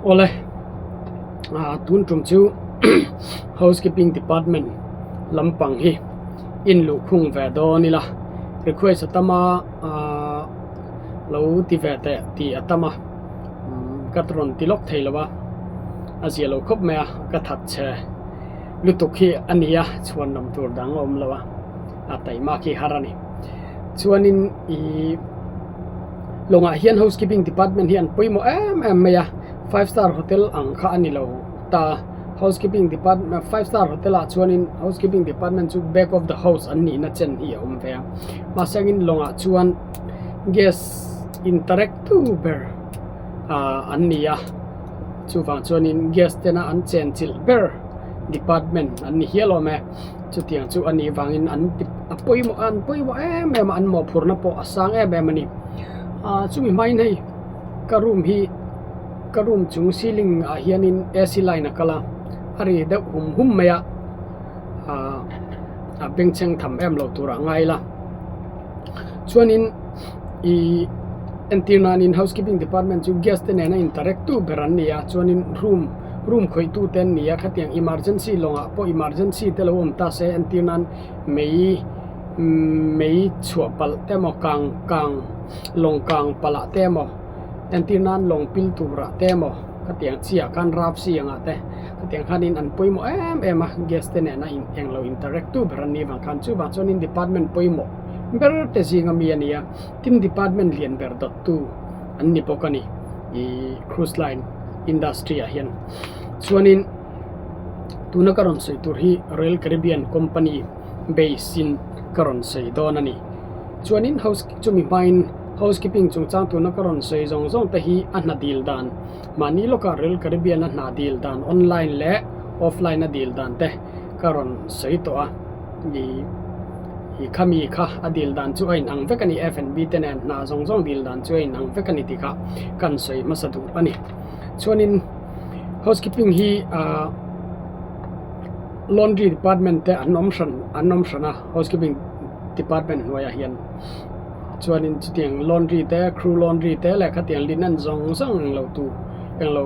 Awle tun tum chu housekeeping department lampang hi inluhkhung ve dawn ila request a tam a ahh lo ti ve teh tih a tam a ka rawn ti lawk thei lo a a zia lo khawp mai a ka that che lutuk hi a ni a chhuan lam tur dang a awm lo a a taima khi har a ni chuanin ihh lawngah hian housekeeping department hi an pawimawh em em mai a five star hotel ang kha a ni lo ta housekeeping department five star hotel ah chuanin housekeeping department chu back of the house an nihna chen hi a awm ve a mahse angin lawngah chuan guest interact tu ber ah an ni a chuvang chuanin guest tena an chenchilh ber department an ni hial awm e chutiang chu a nih vangin an a pawimawh an pawimawh em em a an mawhphurhna pawh a sang em em a ni ah chumi hmain hei ka room hi ka room chung ceiling ah hianin A_C line a kal a a ri deuh hum hum mai a ah a bengchheng tham em lo tur ah ngai ila chuanin ihh entir nanin housekeeping department chu guest te nena interact tu ber an ni a chuanin room room khawih tu te an ni a khatiang emergency lawngah pawh emergency te lo awm ta se entir nan mei mei chhuah palh te emaw kang kang lawng kang palh ah te emaw entir nan lawng pil tur ah te emaw khatiang chiah khan rap si angah te khatiang khanin an pawimawh em em a guest te nena in englo interact tu ber an nih vang khan chuvang chuanin department pawimawh ber te zinga mi a ni a tin department lian ber dawt tu an ni bawk a ni ih cruise line industry ah hian chuanin tuna ka rawn sawi tur hi Royal Caribbean company base in ka rawn sawi dawn a ni chuanin house chumi hmain housekeeping chungchang tuna ka rawn sawi zawng zawng te hi a hna dil dan mahni lawkah Royal Caribbean a hna dil dan online leh offline a dil dan te ka rawn sawi tawh a ih ih khami kha a dil dan chu a inang vek a ni F and B te nen hna zawng zawng dil dan chu a inang vek a ni tih kha kan sawi hmasa duh a ni chuanin housekeeping hi ah laundry department te an awm hran an awm hran a housekeeping department hnuaiah hian chuanin chutiang laundry te crew laundry te leh khatiang linen zawng zawng englo tu englo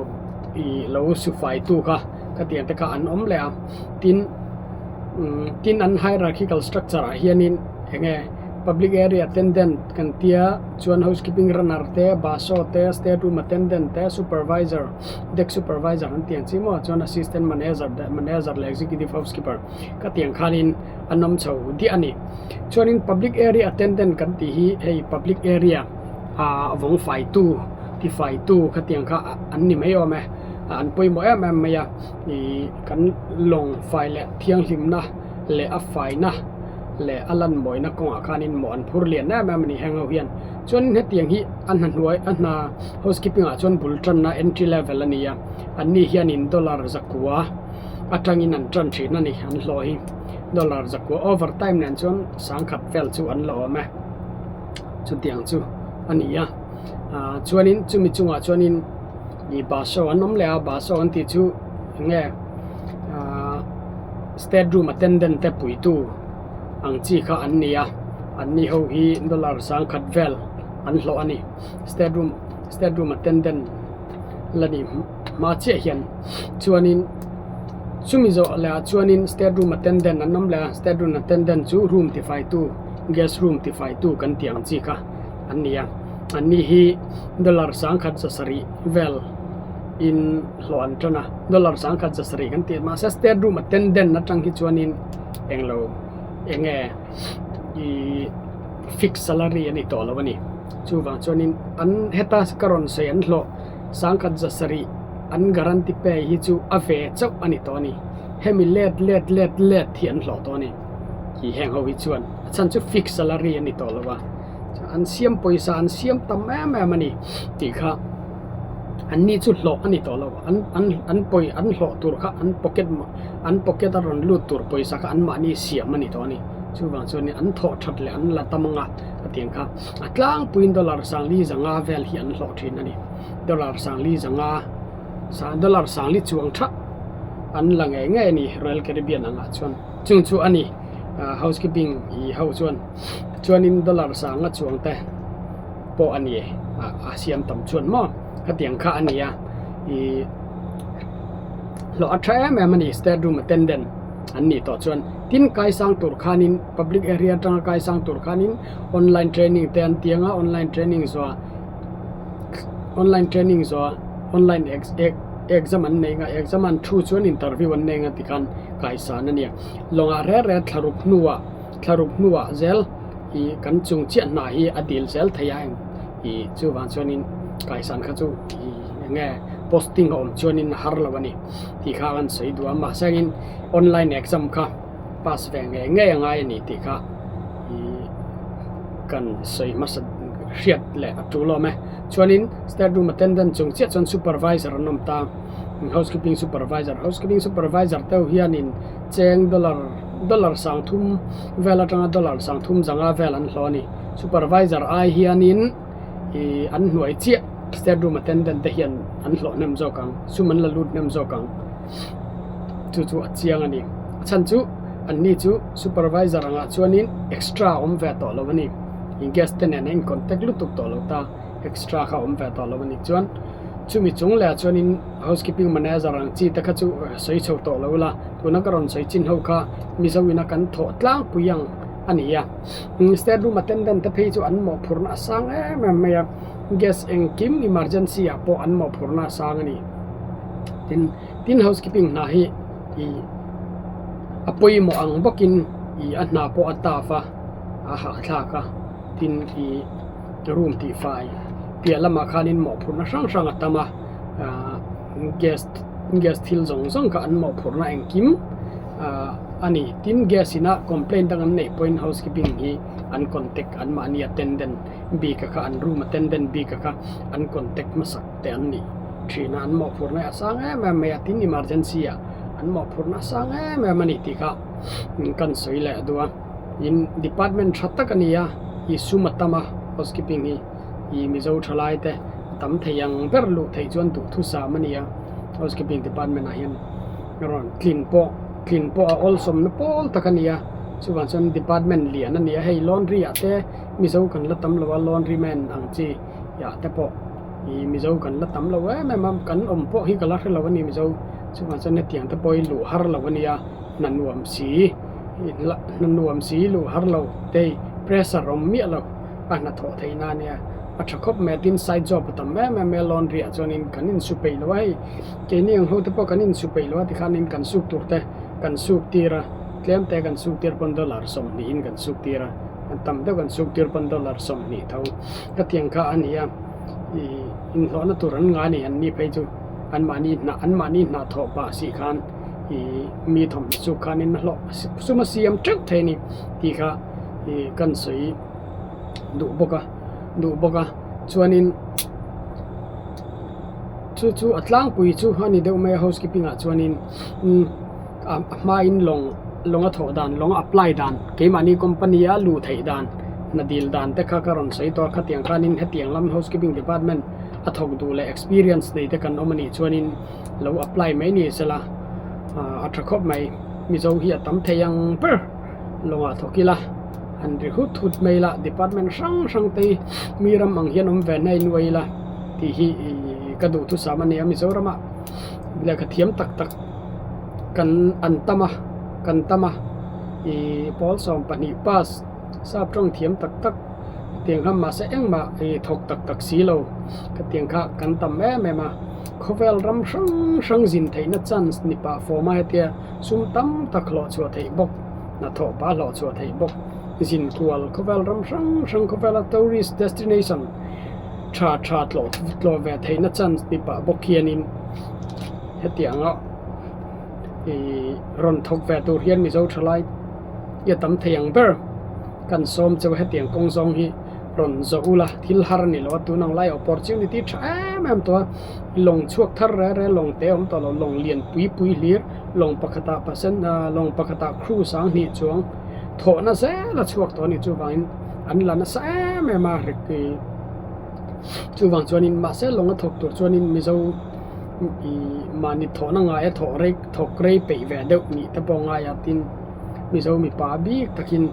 ih lo su fai tu kha khatiang te kha an awm leh a tin umm tin an hierarchical structure ah hianin eng nge public area attendant kan tia chuan housekeeping runner te baso te state room attendant te supervisor deck supervisor an tih ang chi maw chuan assistant manager manager leh executive housekeeper ka tih ang khanin an awm chho diah a ni chuanin public area attendant kan tih hi hei public area ah vawng fai tu ti fai tu khatiang kha an ni mai awm e an pawimawh em em mai a ih kan lawng fai leh thianghlimna leh a faina leh a lan mawina kawngah khanin mawh an phur lian em em a ni heng ho hian chuanin hetiang hi a hna hnuai a hna housekeeping ah chuan bul tanna entry level a ni a anni hianin dollar zakua atangin an tan thin a ni an hlawh hi dollar zakua over time nen chuan sangkhat vel chu an la awm e chutiang chu a ni a ah chuanin chumi chungah chuanin ih baso an awm leh a baso an tih chu eng nge ah state room attendant te puitu ang chi kha an ni a anni ho hi dollar sangkhat vel an hlawh a ni state room state room attendant la ni hma chiah hian chuanin chumi zawh leh ah chuanin state room attendant an awm leh a state room attendant chu room tifai tu guest room tifai tu kan tih ang chi kha an ni a anni hi dollar sangkhat zasarih vel in hlawh an tan a dollar sangkhat zasarih kan tih mahse state room attendant atang hi chuanin englo eng nge ihh fix salary a ni tawh lo a ni chuvang chuanin an heta ka rawn sawi an hlawh sangkhat zasarih an guarantee pay hi chu a ve chauh a ni tawh a ni hemi let let let let hi an hlawh tawh a ni tih heng ho hi chuan a chhan chu fix salary a ni tawh lo a an siam pawisa an siam tam em em a ni tih kha an ni chu hlawh a ni tawh lo an an an pawi an hlawh tur kha an pocket an pocket a rawn lut tur pawisa kha an mahni siam a ni tawh a ni chuvang chuan an thawh that leh an la tam anga a tiang kha a tlangpuiin dollar sangli zanga vel hi an hlawh thin a ni dollar sangli zanga dollar sangli chuang thak an la ngei ngei a ni Royal Caribbean angah chuan chung chu a ni housekeeping ih ho chuan chuanin dollar sanga chuang te pawh a ni a siam tam chuan maw khatiang kha a ni a. Ih hlawh a tha em em a ni state room attendant an nih tawh chuan tin kaisang tur khanin public area atanga kaisang tur khanin online training te an ti ang a online training zawhah online training zawhah online exam an nei ang a exam an thu chuan interview an nei ang a tikhan kaisan a nia lawngah reng reng thlaruk hnuah thlaruk hnuah zel ih kan chung chiah hna hi a dil zel thei a eng ih chuvang chuanin kaisan kha chu ih eng nge posting a awm chuanin a har lo a ni tih kha an sawi duh a mahse angin online exam kha pass ve ngei ngei a ngai a ni tih kha ih kan sawi hmasa hriat leh a tul awm e chuanin state room attendant chung chiah chuan supervisor an awm ta housekeeping supervisor housekeeping supervisor te ho hianin cheng dollar dollar sang thum vel atanga dollar sang thum zanga vel an hlawh a ni supervisor ai hianin ih an hnuai chiah state room attendant te hian an hlawh hnem zawk ang sum an la lut hnem zawk ang chu chu a chiang a ni a chhan chu an ni chu supervisor angah chuanin extra a awm ve tawh lo a ni in guest te nen a in contact lutuk tawh lo ta extra kha a awm ve tawh lo a ni chuan chumi chung leh ah chuanin housekeeping manager ang chi te kha chu sawi chho tawh lo la tuna ka rawn sawi chin ho kha mizo ina kan thawh tlangpui ang a ni a state room attendant te phei chu an mawhphurhna a sang em em mai a gas engkim emergency ah pawh an mawhphurhna a sang a ni tin tin housekeeping hna hi ih a pawimawh ang bawkin ih a hna pawh a tough a a hahthlak a tin ih room tih fai piah lamah khanin mawhphurhna hrang hrang a tam a ahh gas gas thil zawng zawng kha an mawhphurhna engkim ahh a ni tin gas ina complaint dang an neih pawhin housekeeping hi an contact an mahni attendant bik a kha an room attendant bik a kha an contact hmasak te an nih thin a an mawhphurhna hi a sang em em mai a tin emergency ah an mawhphurhna a sang em em a ni tih kha kan sawi leh duh a in department tha tak a ni a ih sum a tam a housekeeping hi ih mizo thalai te a tam thei ang ber luh theih chuan duhthusam a ni a housekeeping department ah hian rawn tlin pawh tlin pawh a awlsawmna pawl tak a ni a chuvang chuan department lian a ni a hei laundry ah te mizo kan la tam lo a laundry man ang chi ah te pawh ih mizo kan la tam lo em em a kan awm pawh hi ka la hre lo a ni mizo chuvang chuan hetiang te pawh hi luh har lo a nia hna nuam si hna nuam si luh har lo te pressure awm miah lo a hnathawh theih na ania a tha khawp mai a tin side job a tam em em mai a laundry ah chuanin kan insu peih lo a hei keini ang ho te pawh kan insu peih lo a tikhanin kan suk tur te kan suk tir a tlem te kan suk tir pawn dollar sawmhnihin kan suk tir a tam deuh kan suk tir pawn dollar 20 tho ka tiang kha a ni a ih inhlawhna tur an ngai a ni an ni phei chu anmahni hnah anmahni hnah thawh pah si khan ih mi thawmhnaw suk khanin a hlawh sum a siam teuh thei a ni tih kha ih kan sawi duh bawk a duh bawk a chuanin chu chu a tlangpui chu a ni deuh mai a housekeeping ah chuanin umm a hmain lawng lawng a thawh dan lawng a apply dan keimahni company a luh theih dan hna dil dan te kha ka rawn sawi tawh a khatiang khanin hetiang lam housekeeping department a thawk duh leh experience nei te kan awm a nih chuanin lo apply mai ni sela ah a tha khawp mai mizo hi a tam thei ang ber lawngah thawk ila han ri hut hut mai ila department hrang hrang te hi mi ram ang hian awm ve hnai nuai ila tih hi ih ka duhthusam a ni a Mizoramah lehkha thiam tak tak kan an tam a kan tam a ih pawl 12 pass sap tawng thiam tak tak tiang kha mahse engmah ih thawk tak tak si lo ka tiang kha kan tam em em a khawvel ram hrang hrang zin theihna chance ni pah fawm a hetia sum tam tak hlawh chhuah theih bawk hnathawh pah hlawh chhuah theih bawk zin kual khawvel ram hrang hrang khawvela tourist destination tha tha tlawh tlawh ve theihna chance ni pah bawk hianin hetianga ih rawn thawk ve tur hian mizo thalai hi a tam thei ang ber kan sawm cheu hetiang kawng zawng hi rawn zawh ula thil har a ni lo a tun ang lai opportunity tha em em tawh a lawng chhuak thar reh reh lawng te awm tawh lo lawng lian pui pui hlir lawng pakhatah pasen ah lawng pakhatah crew sanghnih chuang thawhna zel a chhuak tawh a ni chuvangin an la nasa em em a rik ih chuvang chuanin mahse lawng a thawk tur chuanin mizo ih mahni thawhna ngaia thawh rei thawk rei peih ve deuh nih te pawh a ngai a tin mizo mipa bik takin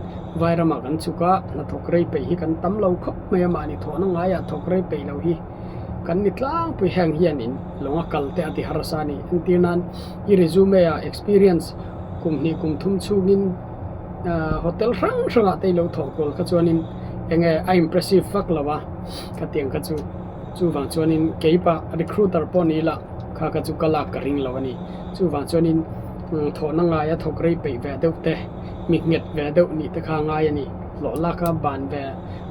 vai ramah kan chhuk a hnathawk rei peih hi kan tam lo khawp mai a mahni thawhna ngaiah thawk rei peih lo hi. Kan ni tlangpui heng hianin lawng a kal te a ti harsa a ni. Entir nan i resume ah experience kum hnih kum thum chhungin hotel hrang hrangah te i lo thawh kual kha chuanin enge a impressive vak lo a khatiang kha chu chuvang chuanin keipah recruiter pawh ni ila kha kha chu ka lak ka ring lo a ni. Chuvang chuanin thawhna ngaia thawk rei peih ve deuh te mi nghet ve deuh nih te kha a ngai a ni. Hlawh lak a ban ve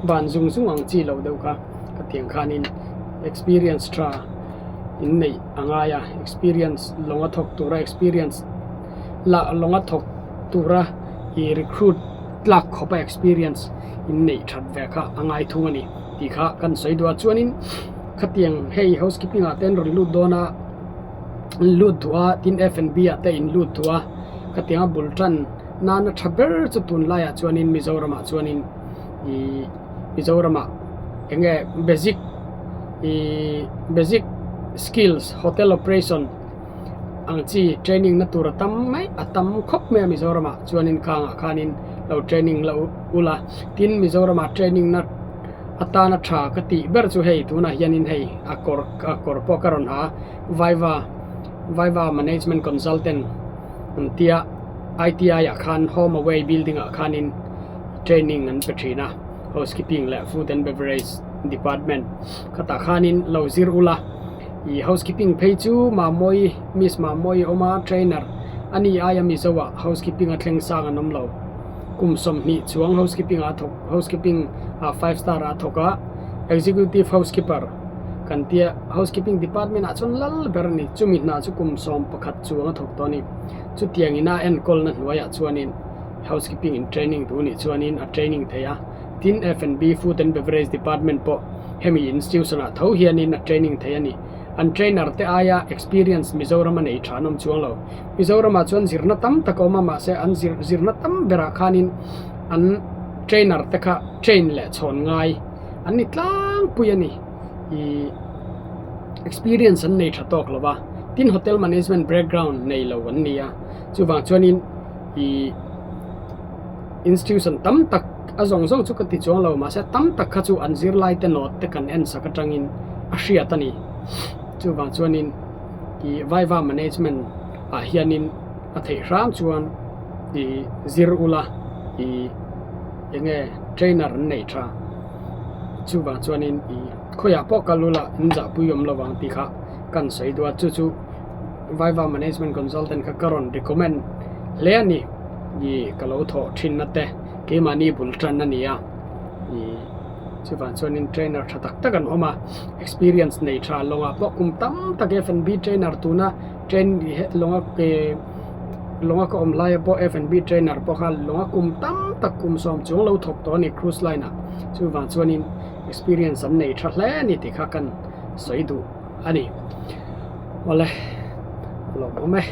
ban zung zung ang chi lo deuh kha. Ka tiang khanin experience tha in neih a ngai a, experience lawnga thawk tura experience lah lawnga thawk tura ih recruit tlak khawpa experience in neih that ve kha a ngai thung a ni tih kha kan sawi duh a. Chuanin khatiang hei housekeeping ah te an rawn lut dawn a, an lut duh a, tin F&B ah te in lut duh a, khatianga bul tan nana tha ber chu tunlaiah chuanin Mizoramah chuanin ih. Mizoramah eng nge basic ihh basic skills hotel operation ang chi training na tur a tam mai a tam khawp mai a Mizoramah chuanin khangah khanin lo training lo ula tin Mizoramah training na atana tha ka tih ber chu hei tunah hianin hei a kawr a kawr pawh ka rawn ha Viva Viva management consultant an tia I_T_I ah khan home away building ah khanin. Training an pe thin a, housekeeping leh food and beverage department khatah khanin lo zir ula, ih housekeeping phei chu Mamawii Miss Mamawii a awm a trainer a ni aia Mizo ah housekeeping a thleng sang an awm lo, kum 20 chuang housekeeping ah a thawk housekeeping ah five star ah a thawk a, executive housekeeper kan tia housekeeping department ah chuan lal ber a ni, chumi hna chu kum 11 chuang a thawk tawh a ni, chutiang ina enkawlna hnuaiah chuanin. Housekeeping in training duh nih chuanin a training thei a, tin F&B Food and Beverage Department pawh hemi institution ah tho hianin a training thei a ni. An trainer te aia experience Mizoram a nei tha an awm chuang lo. Mizoram ah chuan zirna tam tak a awm a mahse an zir zirna tam berah khanin an trainer te kha train leh chhawn ngai an ni tlangpui a ni. Ih experience an nei tha tawk lo va, tin hotel management background nei lo an ni a, chuvang chuanin. Ih institution tam tak a zawng zawng chu ka ti chuang lo mahse tam tak kha chu an zirlai te note te kan en sak atangin a hriat a ni chuvang chuanin ih viva management ah hianin a theih hram chuan ih zir ula ih eng nge trainer an nei tha chuvang chuanin ih khawiah pawh kal ula an zahpui awm lo vang tih kha kan sawi duh a chu chu. Viva Management Consultant kha ka rawn recommend hle a ni. Ih ka lo thawh thinna te keimahni bul tan a ni a. Ih chuvang chuanin trainer tha tak tak an awm a, experience nei tha lawngah pawh kum tam tak F&B trainer tuna train lawnga ke lawnga ka awm laia pawh F&B trainer pawh kha lawnga kum tam tak kum 10 chuang lo thawk tawh a ni cruise line ah. Chuvang chuanin experience an nei tha hle a ni tih kha kan sawi duh a ni. Awle, a lawmawm e.